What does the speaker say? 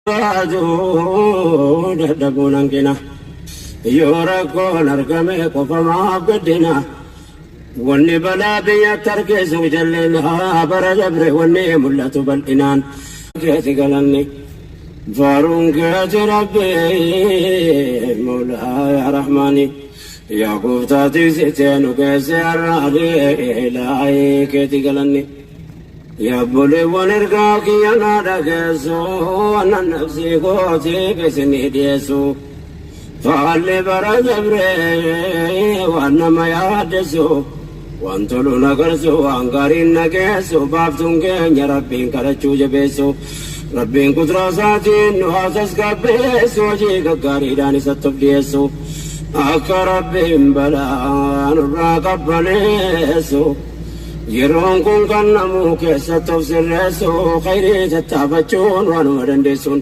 Barbaadu dadhabuun hanqina. Yoo rakkoon argame qofa maaf gaddina. Wanni balaa biyyatti harkisu jalleen haa bara dabre wanni mul'atu bal'inaan. Keeti galanni faaruun keeti rabbi mawlaa yaa rahmaani. Yaa gooftaa tiksitee nu geesse har'aadhee ilaahii keeti galanni. Yaa obboleewwan ergaa kiyya naa dhageessu wannan nafsii kootiif isinii dhiyeessu. Haalli bara dabree waan nama yaaddessu waan tolu nagarsu waan gaariin nageessu baaftuun keenya rabbiin kadhachuu jabeessu. Rabbiin kudraa isaatiin nu haa tasgabbeessu hojii gaggaariidhaan isatti of dhiyeessu. Akka rabbiin balaa nurraa qabbaneessu. Yeroon kun kan namuu keessatti of sirreessu khayrii tattaafachuun waanuma dandeessuun.